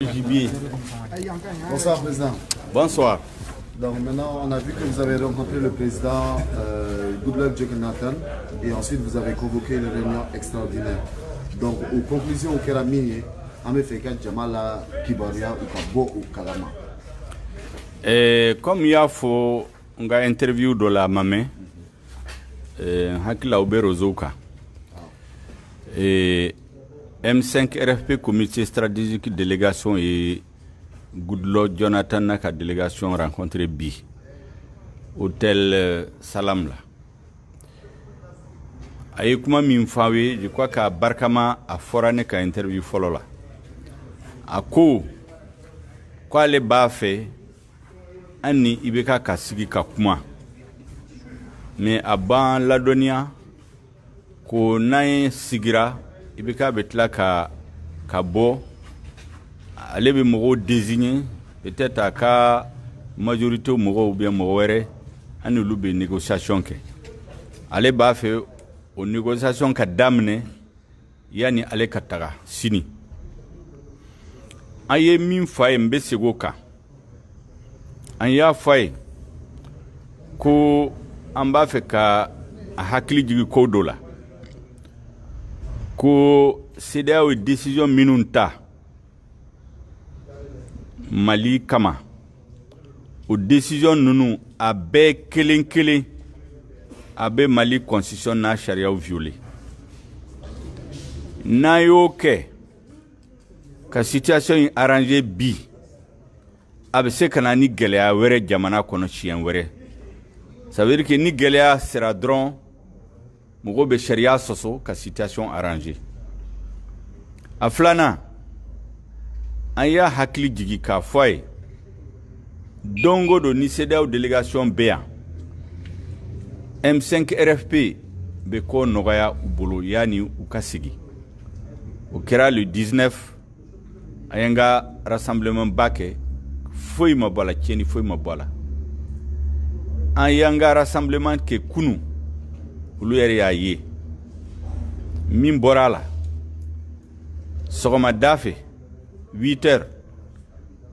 Gibier. Bonsoir, président. Bonsoir. Donc maintenant, on a vu que vous avez rencontré le président Goodluck Jonathan et ensuite vous avez convoqué une réunion extraordinaire. Donc, aux conclusions o kɛra min ye, an bɛ fɛ i ka jama la kibaruya u ka bɔ o kalama. Comme i y'a fɔ n ka interview dɔ la, a ma mɛn, n hakili la, u bɛ réseau kan. M5 RFP comité stratégique délégation ye Goodluck Jonathan n'a ka délégation rencontré bi hôtel Salam la. A ye kuma min fɔ aw ye, je crois k'a barikama a fɔra ne ka interview fɔlɔ la. A ko k'ale b'a fɛ an ni IBK ka sigi ka kuma, mais a b'an ladɔnniya ko n'an ye sigira, IBK bɛ tila ka bɔ, ale bɛ mɔgɔw désigner, peut-être a ka majorité mɔgɔw ou bien mɔgɔ wɛrɛ, an n'olu bɛ négociation kɛ. Ale b'a fɛ o négociation ka daminɛ yanni ale ka taga sini. An ye min fɔ a ye, n bɛ segin o kan. An y'a fɔ a ye ko an b'a fɛ ka a hakili jigin ko dɔ la, ko CEDEAO ye décision minnu ta Mali kama, o décision ninnu a bɛɛ kelen kelen a bɛ Mali constitution n'a sariyaw violer. N'an y'o kɛ ka situation in arranger bi, a bɛ se ka na ni gɛlɛya wɛrɛ jamana kɔnɔ siɲɛ wɛrɛ. Ça veut dire que ni gɛlɛya sera dɔrɔn, mɔgɔw bɛ sariya sɔsɔ ka situation arranger. A filanan, an y'a hakili jigi k'a fɔ a ye, don o don ni CEDEAO délégation bɛ yan, M5 RFP bɛ ko nɔgɔya u bolo yanni u ka sigi. O kɛra le 19, an y'an ka rassemblement ba kɛ, foyi ma bɔ a la, tiɲɛni foyi ma bɔ a la. An y'an ka rassemblement kɛ kunu, olu yɛrɛ y'a ye min bɔra a la. Sɔgɔmada fɛ 8 heures,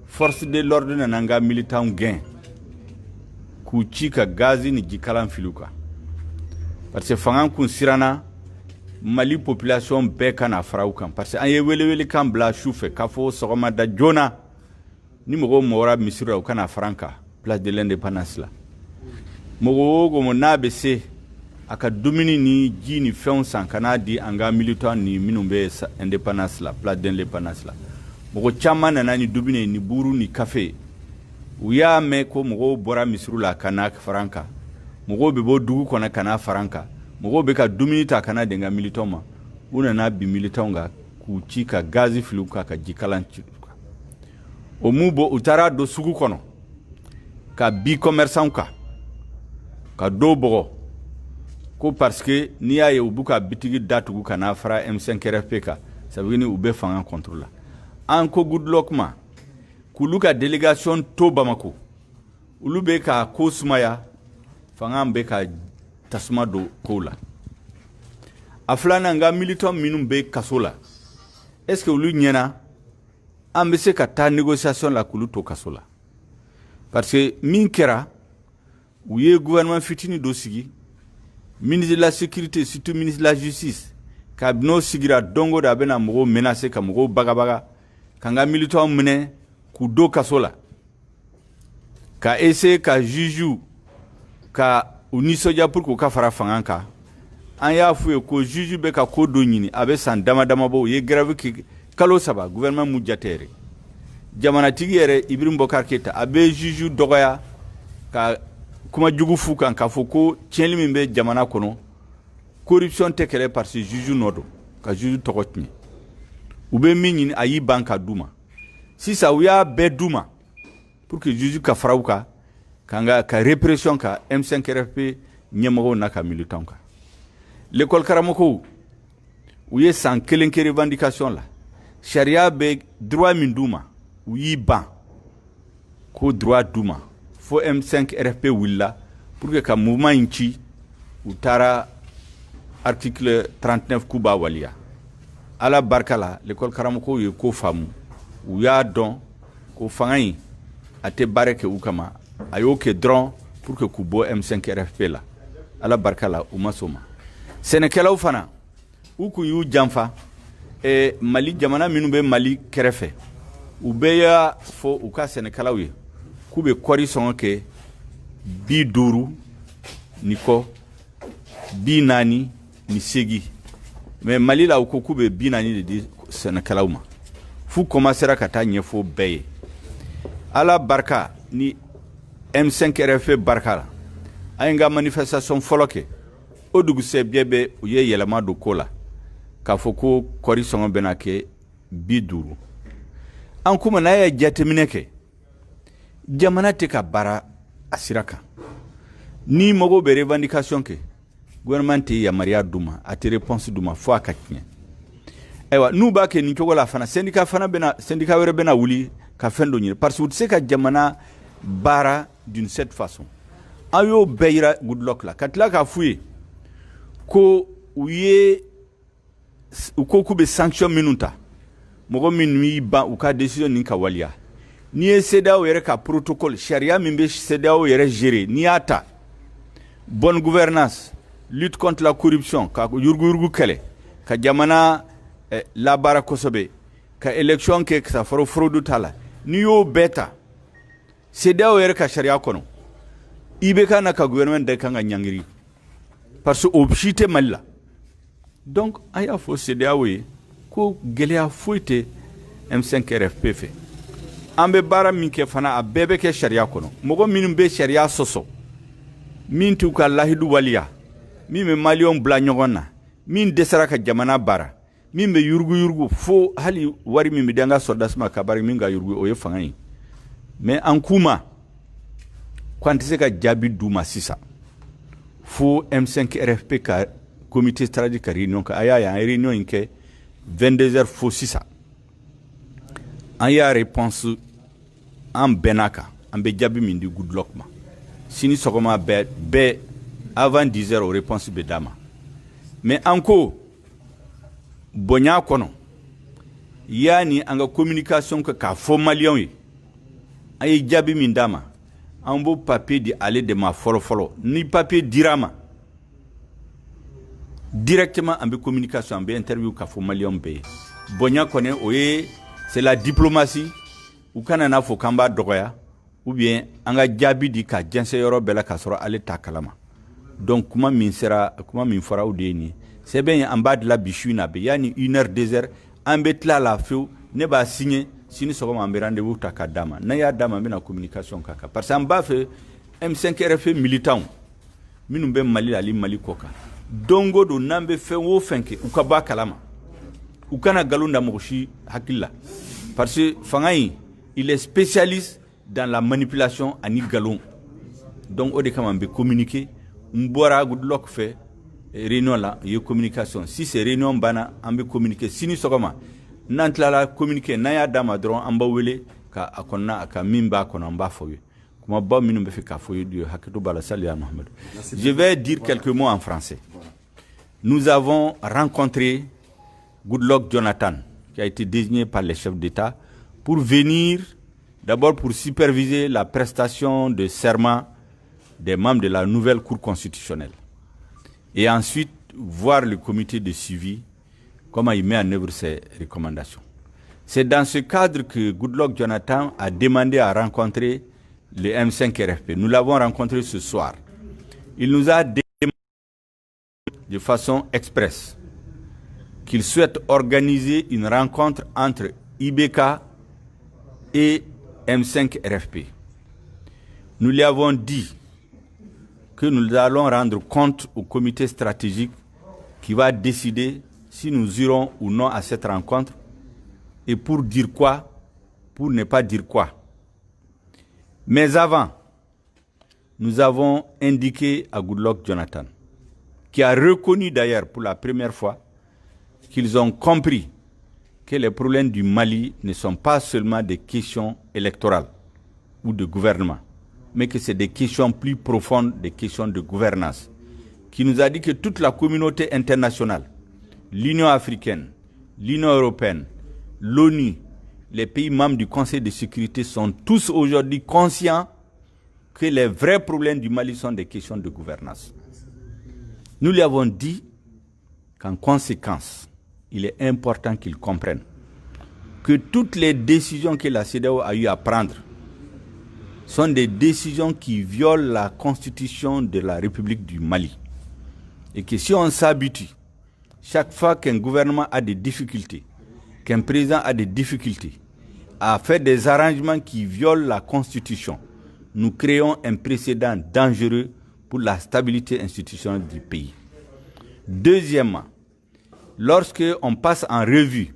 force de l'ordre nana an ka militants gɛn k'u ci ka gazi ni jikalan fili u kan, parce que fanga kun siranna Mali population bɛɛ ka na fara u kan, parce que an ye welewelekan bila su fɛ k'a fɔ sɔgɔmada joona, ni mɔgɔw mɔgɔra misiri la, u kana fara an kan place de l'Indépendance la. Mɔgɔ o mɔgɔ n'a bɛ se a ka dumuni ni ji ni fɛnw san ka n'a di an ka militant ni minnu bɛ indépendance la, place de l'Indépendance la, mɔgɔ caman nana ni dumuni ni buru ni kafe. U y'a mɛn ko mɔgɔw bɔra misiri la ka na fara an kan, mɔgɔw bɛ bɔ dugu kɔnɔ ka na fara an kan, mɔgɔw bɛ ka dumuni ta ka na di n ka militants ma. U nana bin militants kan k'u ci ka gazi fili u kan, ka jikalan ci u kan. O m'u bɔ, u taara don sugu kɔnɔ ka bi commerçant kan, ka dɔw bugɔ, ko parce que n'i y'a ye u b'u ka bitigi datugu ka n'a fara M5 RFP kan, ça veut dire u bɛ fanga contre la. An ko Goodluck ma k'olu ka délégation to Bamako, olu bɛ ka ko sumaya, fanga bɛ ka tasuma don kow la. A filanan, n ka militant minnu bɛ kaso la, est ce que olu ɲɛna an bɛ se ka taa négociation la k'olu to kaso la? Parce que min kɛra, u ye gouvernement fitinin dɔ sigi, ministre de la Sécurité, surtout ministre de la Justice. Kabini o sigira, don o don a bɛna mɔgɔw menacer, ka mɔgɔw bagabaga, ka n ka militants minɛ k'u don kaso la, ka essayer ka juge ka u nisɔndiya pour k'u ka fara fanga kan. An y'a f'u ye ko juge bɛ ka ko dɔ ɲini, a bɛ san dama dama bɔ, u ye grève kɛ kalo 3, gouvernement m'u jate yɛrɛ. Jamanatigi yɛrɛ, Ibrahim Boubacar Keïta, a bɛ juge dɔgɔya ka kuma jugu f'u kan, k'a fɔ ko tiɲɛni min bɛ jamana kɔnɔ, corruption tɛ kɛlɛ parce que juge nɔ don, ka juge tɔgɔ tiɲɛ. U bɛ min ɲini, a y'i ban ka d'u ma. Sisan u y'a bɛɛ d'u ma pour que juge ka fara u kan ka répression ka M5 RFP ɲɛmɔgɔw n'a ka militants kan. L'école karamɔgɔw, u ye san kelen kɛ revendication la. Sariya bɛ droit min d'u ma, u y'i ban ko droit d'u ma, fo M5 RFP wulila pour que ka mouvement in ci. U taara article 39 k'u b'a waliya. Ala barika la, l'école karamɔgɔw ye ko faamu, U y'a dɔn ko fanga in, a tɛ baara kɛ u kama. A y'o kɛ dɔrɔn pour que k'u bɔ M5 RFP la. Ala barika la, u ma sɔn o ma. Sɛnɛkɛlaw fana, u kun y'u janfa. Mali jamana minnu bɛ Mali kɛrɛfɛ, u bɛɛ y'a fɔ u ka sɛnɛkɛlaw ye k'u bɛ kɔɔri sɔngɔ kɛ 50 ni kɔ, 48. Mais Mali la, u ko k'u bɛ 40 de di sɛnɛkɛlaw ma. F'u commencera ka taa ɲɛfɔ bɛɛ ye. Ala barika ni M5 RFP barika la, an ye ka manifestation fɔlɔ kɛ, o dugusɛjɛ bɛ, u ye yɛlɛma don ko la k'a fɔ ko kɔɔri sɔngɔ bɛna kɛ 50. An kuma n'a ye jateminɛ kɛ, jamana tɛ ka baara a sira kan. Ni mago bɛ revendication kɛ, gouvernement tɛ yamaruya d'u ma, a tɛ réponse d'u ma fo a ka tiɲɛ. Ayiwa, n'u b'a kɛ nin cogo la fana, syndicat fana bɛna, syndicat wɛrɛ bɛna wuli ka fɛn dɔ ɲini, parce que u tɛ se ka jamana baara d'une cette façon. An y'o bɛɛ yira Goodluck la, ka tila k'a f'u ye ko u ye u ko k'u bɛ sanction minnu ta, mɔgɔ minnu y'i ban u ka décision nin ka waliya. N'i ye CEDEAO yɛrɛ ka protocole, sariya min bɛ CEDEAO yɛrɛ gérer, n'i y'a ta, bonne gouvernance, lutte contre la corruption, ka yuruguyurugu kɛlɛ, ka jamana labaara kosɛbɛ, ka élection kɛ ka sɔrɔ fraude t'a la, n'i y'o bɛɛ ta CEDEAO yɛrɛ ka sariya kɔnɔ, IBK n'a ka gouvernement de kan ka ɲangiri, parce que o si tɛ Mali la. Donc an y'a fɔ CEDEAO ye ko gɛlɛya foyi tɛ M5 RFP fɛ. An bɛ baara min kɛ fana, a bɛɛ bɛ kɛ sariya kɔnɔ. Mɔgɔ minnu bɛ sariya sɔsɔ, min t'u ka lahidu waliya, min bɛ maliyɛnw bila ɲɔgɔn na, min dɛsɛra ka jamana baara, min bɛ yuruguyurugu, fo hali wari min bɛ di an ka sɔrɔdasi ma ka baara min ka yurugu, o ye fanga ye. Mais an k'u ma ko an tɛ se ka jaabi d'u ma sisan fo M5 RFP ka comité stratégique ka réunion kɛ. A y'a ye, an ye réunion in kɛ 22 heures fo sisan. An y'a réponse, an bɛn'a kan, an bɛ jaabi min di Goodluck ma sini sɔgɔma bɛɛ bɛɛ avant 10 heures, o réponse bɛ d'a ma. Mais an ko bonya kɔnɔ, yanni an ka communication kɛ k'a fɔ maliyɛnw ye an ye jaabi min d'a ma, an b'o papier di ale de ma fɔlɔ fɔlɔ. Ni papier dira ma directement, an bɛ communication, an bɛ interview k'a fɔ maliyɛnw bɛɛ ye. Bonya kɔni, o ye, c'est la diplomatie. U kana n'a fɔ k'an b'a dɔgɔya ou bien an ka jaabi di ka jɛnsɛn yɔrɔ bɛɛ la k'a sɔrɔ ale t'a kalama. Donc kuma min sera, kuma min fɔra, o de ye nin ye. Sɛbɛn in, an b'a dilan bi su in na, bɛ yanni une heure, 2 heures, an bɛ tila la fewu. Ne b'a signer sini sɔgɔma, an bɛ rendez-vous ta k'a d'a ma. N'an y'a d'a ma, an bɛna communication k'a kan, parce que an b'a fɛ M5 RFP militants minnu bɛ Mali la ani Mali kɔ kan, don o don n'an bɛ fɛn o fɛn kɛ, u ka bɔ a kalama. U kana nkalon da mɔgɔ si hakili la, parce que fanga in, il est spécialiste dans la manipulation ani nkalon. Donc o de kama n bɛ communiquer. N bɔra Goodluck fɛ réunion la, u ye communication. Si c'est réunion banna, an bɛ communiquer sini sɔgɔma. N'an tilala communiquer, n'an y'a d'a ma dɔrɔn, an b'aw wele ka a kɔnɔna, a ka min b'a kɔnɔ, an b'a fɔ ye. Kumaba minnu bɛ fɛ k'a fɔ ye, hakɛto b'a la. Sali Mohamed, je vais dire quelques mots en français. Nous avons rencontré Goodluck Jonathan, qui a été désigné par les chefs d'État pour venir d'abord pour superviser la prestation de serment des membres de la nouvelle Cour constitutionnelle et ensuite voir le comité de suivi, comment il met en œuvre ses recommandations. C'est dans ce cadre que Goodluck Jonathan a demandé à rencontrer le M5 RFP. Nous l'avons rencontré ce soir. Il nous a demandé de façon expresse qu'il souhaite organiser une rencontre entre IBK et M5 RFP. Nous lui avons dit que nous allons rendre compte au comité stratégique qui va décider si nous irons ou non à cette rencontre et pour dire quoi, pour ne pas dire quoi. Mais avant, nous avons indiqué à Goodluck Jonathan, qui a reconnu d'ailleurs pour la première fois qu'ils ont compris que les problèmes du Mali ne sont pas seulement des questions électorales ou de gouvernement, mais que c'est des questions plus profondes, des questions de gouvernance, qui nous a dit que toute la communauté internationale, l'Union africaine, l'Union européenne, l'ONU, Les pays membres du Conseil de sécurité sont tous aujourd'hui conscients que les vrais problèmes du Mali sont des questions de gouvernance. Nous lui avons dit qu'en conséquence, il est important qu'il comprenne que toutes les décisions que la CEDEAO a eu à prendre sont des décisions qui violent la constitution de la République du Mali. Et que si on s'habitue, chaque fois qu'un gouvernement a des difficultés, qu'un président a des difficultés, à faire des arrangements qui violent la constitution, nous créons un précédent dangereux pour la stabilité institutionnelle du pays. Deuxièmement, lorsque on passe en revue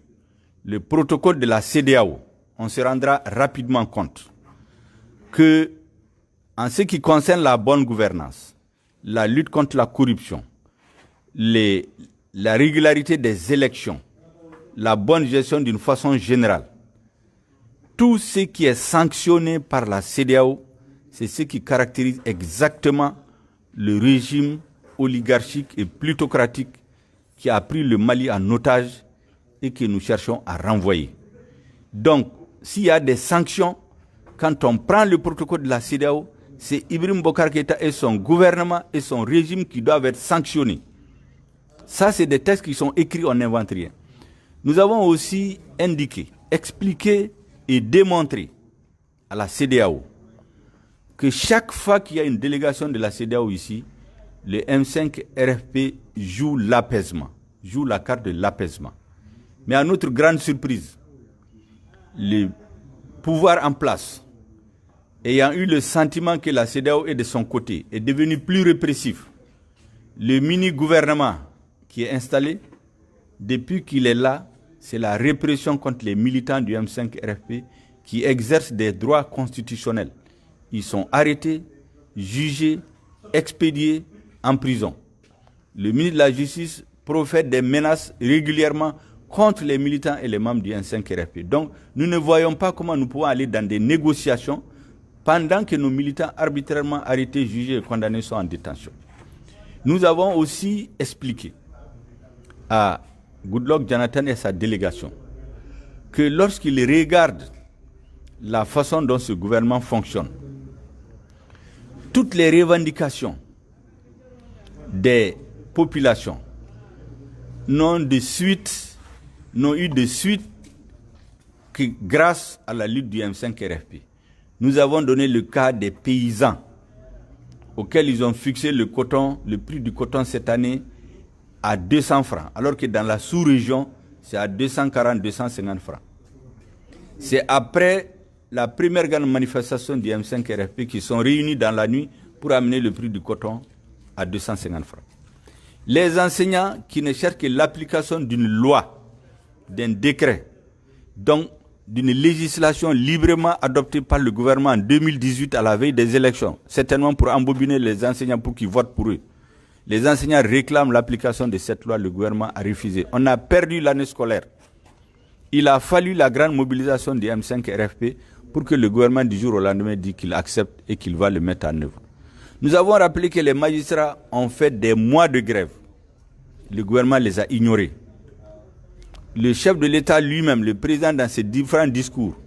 le protocole de la CEDEAO, on se rendra rapidement compte que, en ce qui concerne la bonne gouvernance, la lutte contre la corruption, la régularité des élections, la bonne gestion d'une façon générale, tout ce qui est sanctionné par la CEDEAO, c'est ce qui caractérise exactement le régime oligarchique et plutocratique qui a pris le Mali en otage et que nous cherchons à renvoyer. Donc, s'il y a des sanctions, quand on prend le protocole de la CEDEAO, c'est Ibrahim Boubacar Keïta et son gouvernement et son régime qui doivent être sanctionnés. Ça, c'est des textes qui sont écrits, on n'invente rien. Nous avons aussi indiqué, expliqué et démontré à la CEDEAO que chaque fois qu'il y a une délégation de la CEDEAO ici, le M5 RFP joue l'apaisement, joue la carte de l'apaisement. Mais à notre grande surprise, le pouvoir en place, ayant eu le sentiment que la CEDEAO est de son côté, est devenu plus répressif. Le mini-gouvernement qui est installé, depuis qu'il est là, c'est la répression contre les militants du M5 RFP qui exercent des droits constitutionnels. Ils sont arrêtés, jugés, expédiés en prison. Le ministre de la Justice profère des menaces régulièrement contre les militants et les membres du M5 RFP. Donc, nous ne voyons pas comment nous pouvons aller dans des négociations pendant que nos militants arbitrairement arrêtés, jugés et condamnés sont en détention. Nous avons aussi expliqué à Goodluck Jonathan et sa délégation que lorsqu'il regarde la façon dont ce gouvernement fonctionne, toutes les revendications des populations n'ont eu de suite que grâce à la lutte du M5 RFP. Nous avons donné le cas des paysans auxquels ils ont fixé le coton, le prix du coton cette année à 200 francs, alors que dans la sous-région, c'est à 240, 250 francs. C'est après la première grande manifestation du M5 RFP qui sont réunis dans la nuit pour amener le prix du coton à 250 francs. Les enseignants qui ne cherchent que l'application d'une loi, d'un décret, donc d'une législation librement adoptée par le gouvernement en 2018 à la veille des élections, certainement pour embobiner les enseignants pour qu'ils votent pour eux. Les enseignants réclament l'application de cette loi, le gouvernement a refusé. On a perdu l'année scolaire. Il a fallu la grande mobilisation du M5 RFP pour que le gouvernement du jour au lendemain dise qu'il accepte et qu'il va le mettre en œuvre. Nous avons rappelé que les magistrats ont fait des mois de grève. Le gouvernement les a ignorés. Le chef de l'État lui-même, le président dans ses différents discours,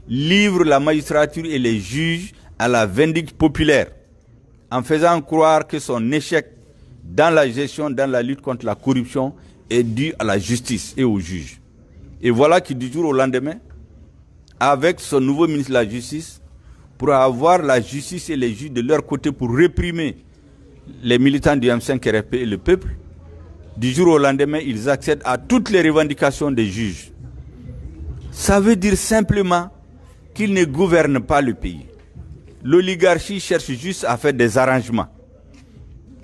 livre la magistrature et les juges à la vindicte populaire en faisant croire que son échec dans la gestion, dans la lutte contre la corruption est dû à la justice et aux juges. Et voilà qui du jour au lendemain, avec son nouveau ministre de la Justice, pour avoir la justice et les juges de leur côté pour réprimer les militants du M5 RFP et le peuple, du jour au lendemain, ils accèdent à toutes les revendications des juges. Ça veut dire simplement qu'ils ne gouvernent pas le pays. L'oligarchie cherche juste à faire des arrangements.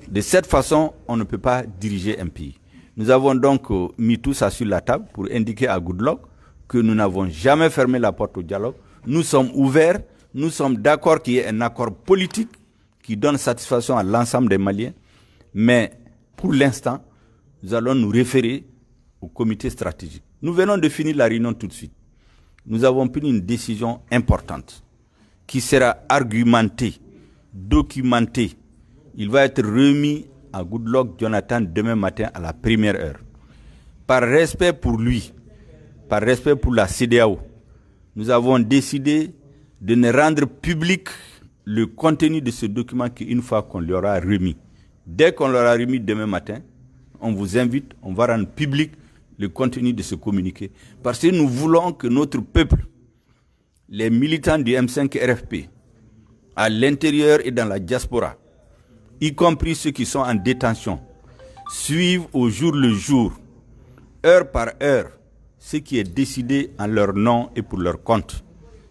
De cette façon, on ne peut pas diriger un pays. Nous avons donc mis tout ça sur la table pour indiquer à Goodluck que nous n'avons jamais fermé la porte au dialogue. Nous sommes ouverts, nous sommes d'accord qu'il y ait un accord politique qui donne satisfaction à l'ensemble des Maliens. Mais pour l'instant, nous allons nous référer au comité stratégique. Nous venons de finir la réunion tout de suite. Nous avons pris une décision importante qui sera argumentée, documentée. Il va être remis à Goodluck Jonathan demain matin à la première heure. Par respect pour lui, par respect pour la CEDEAO, Nous avons décidé de ne rendre public le contenu de ce document qu'une fois qu'on l'aura remis. Dès qu'on l'aura remis demain matin, on vous invite, on va rendre public le contenu de ce communiqué. Parce que nous voulons que notre peuple, les militants du M5 RFP, à l'intérieur et dans la diaspora, y compris ceux qui sont en détention, suivent au jour le jour, heure par heure, ce qui est décidé en leur nom et pour leur compte.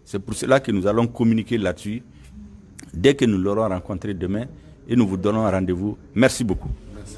C'est pour cela que nous allons communiquer là-dessus dès que nous l'aurons rencontré demain et nous vous donnons rendez-vous. Merci beaucoup.